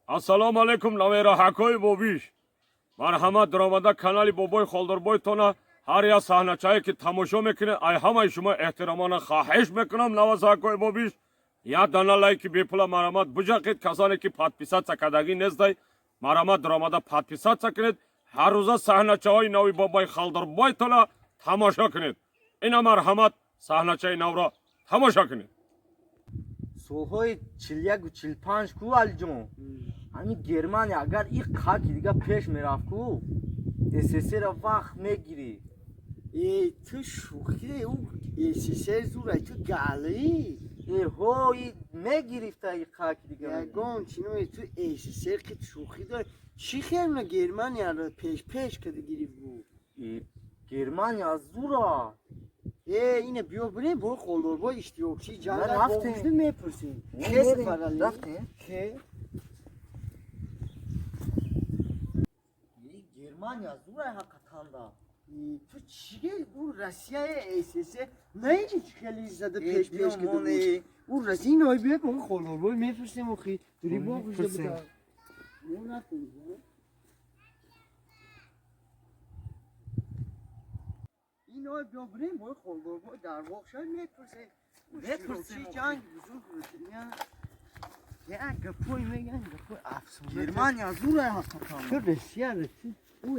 Ассалому алайкум, навераҳакои бобиш. Марҳамат, даромада канали бобои Холдорбойтона ҳар як саҳначае ки тамошо мекунед, ай ҳамаи шумо эҳтиромона хоҳиш мекунам, навасаҳакои бобиш, як дана лайки бепула марҳамат буҷақед. Касоне ки подписаться кардагӣ нестай, марҳамат, даромада подписаться кунед. Ҳар рӯза саҳначаҳои нави бобои Холдорбойтона тамошо кунед. Ина, марҳамат, саҳначаи навро тамошо кунед. Солҳои 41-у 45 ку, Алиҷон, ҳамин Германия агар и қаки дига пеш мерафт ку, СССР вақт мегирӣ. Э, ту шӯхӣ, ӯ СССР зурай, ту галӣ. Эҳо, мегирифта и қаки дига. Ягон чиное, ту СССР ки шӯхӣ дорӣ. Чӣ хел на Германияро пеш пеш када гирифт бу? Германия зура. Э, ина биё бирем, бо Холдорбой иштирокчии ҷанг Рафтем. Мепурсем. Рафтем. Германия зурай ҳаққатанда. Ту чӣ, ӯ Россияи СССР наиҷи чӣ хеле зада пеш пеш када буд? Ӯ Россия иной, биё бо Холдорбой мепурсем, охи дури бо хушда буда. Мо рафтем. Иной, биё бирем, бо Холдорбой дар воқ шай мепурсем. Мепурсем. Ҷанг бузург як гапой меган, гапой афсона. Германия зурай ҳаққатанда. Ту Россия ту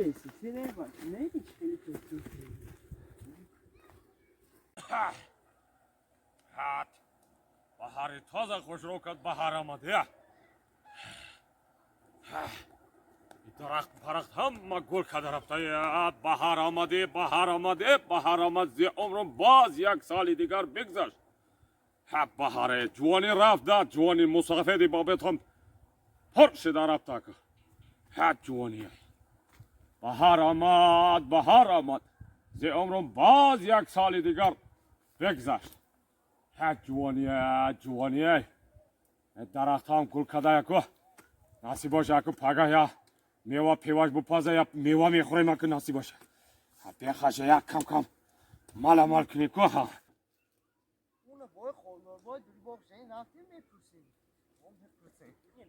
ӯ СССР наиҷи чӣ хеле пеш пеш. Ҳат баҳари тоза хушрӯ кард, баҳар омад. Я, дарахт парахт ҳама гул карда рафта. Я, баҳар омаде, баҳар омаде, баҳар омад. Зи умрум боз як соли дигар бигзашт. Ҳа, баҳаре, ҷувонӣ рафт да, ҷувони мусафеди бобетам пур шида рафта. Ҳа, ҷувонӣ, баҳар омад, баҳар омад, зи умрум боз як соли дигар бигзашт. Ҳа, ҷувоние, ҷувоние, дарахтам гул када яку. Насиб боша, аку пага я мева певаш бупаза, я мева мехӯрем, аку насиб боша. Бехаша як кам кам маламал кунем ку. Ҳа. Уна бой Холдорбой дури боғ шай рафтем, мепурсем.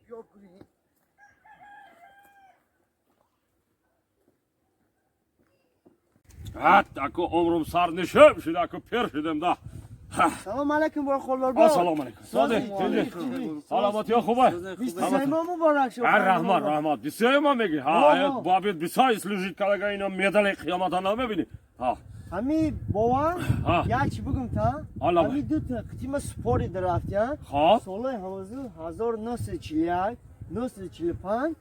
Биё бирем. Ҳат, аку умрум сарнишиб шуда, аку пир шудем да. Салом алейкум, бой Холдорбой. Ассалому алейкум. Соди, саломатиё хубай? 23 ма муборак шо. Раҳмат, раҳмат. 23 ма мегӣ? Ҳа, бабит бисай служить калага, ина медали қиёмата намебинӣ. Ҳа. Ҳами бован, як чӣ бугум та? Ҳами дута қитима спори дарафтя. Хоб. Солҳои ҳавозу 1941, 945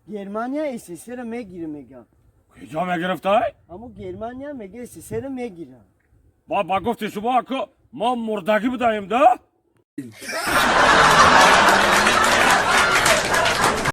Германия СССР мегирӣ меган. Куҷо мегирифтай? Ҳамо Германия мега СССР мегирам. Ба гуфти шумо, аку мо мурдагӣ будаем да?